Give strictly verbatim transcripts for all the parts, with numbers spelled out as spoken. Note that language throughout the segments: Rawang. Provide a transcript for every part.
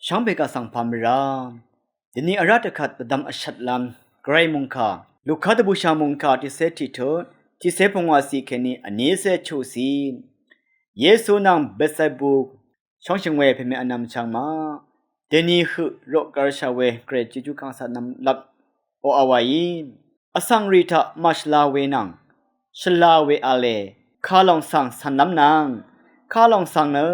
Shvngbe kaq svng pà mvrá dvni vrá dvkvt dvdvm vshvtlv́m gvray mungkà, Luka dvbùshà mungkà tiqcé tiqtut, tiqcé pungwàcì kèní vnícé chuqcì. Yesu nvng Betsaida bø shóngshø̀ng we pèmè vnvm chvngmaq dèni høq roq gvrsha we gvray Jejú kàngsa nvmlap oqà wàí. Vsvng rì taq màshvla we nvng shvla we v̄le. Kalòng svng cv̀nlv́m nvng kalòng svng nø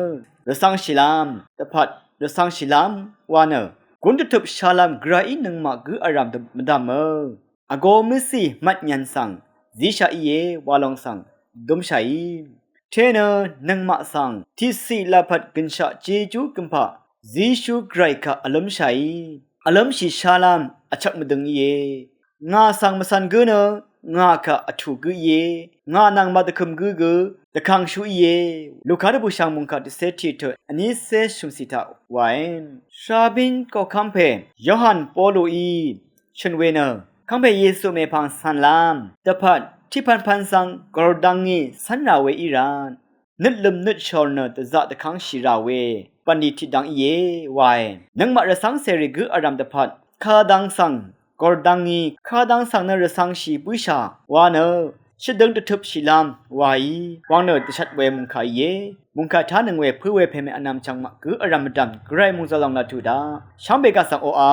rvcv̄ngshìlv́m dvpvt rvcv̄ngshìlv́m wa nø gún dvtøp shalv́m gvrayí nøngmaq gǿ vrv̀m mvdv̀mø. Vgō møsì mvtnyv̀n svng zíshaq íe wa lòng svng dúmshàí. Te nø nøngmaq svng tiqciq laqpvt gø̀nshaq Jejú gø̀mpaq zíshú gvray kaq vlǿmshàí. Vlǿmshì shalv́m vchvk mvdøng íe. Ngà svng mvcv̄n gǿ nø ngà kaq vtù gǿ íe. Ngà nvng màdvkø̀m gǿ gø dvkangshú íe. Luka dvbùshà mungkà tiqcé tiqtut vnícé shø̀mcì taq wàe. Shabín koqkv́m pè Yohan Poluí shø̀n we nø kàngpè Yesu mèpvng cv̀nlv́m dvpvt tiqpvnpvn svng gòrdvngí cv́nrà we í rvt nøtlø̀m nøtshòr nø dvzaq dvkv́ngshì rà we bv̀nlì tiqdvng íe wae. Nøngmaq rvcv́ngcèrì gǿ vrv̀m dvpvt kadvng svng gòrdvngí kadvng svng nø rvcv̄ngshì bǿshà wa nø shvdøng dvtøpshìlv́m wàí wvng nø dvshvt we mungkà íe. Mungkà tánøng we pǿ we pèmè vnvm chvngmaq gǿ vrv̀m mvdv̀m gvray mungzvlòng laq tuq daq shvngbe kaq svng oqà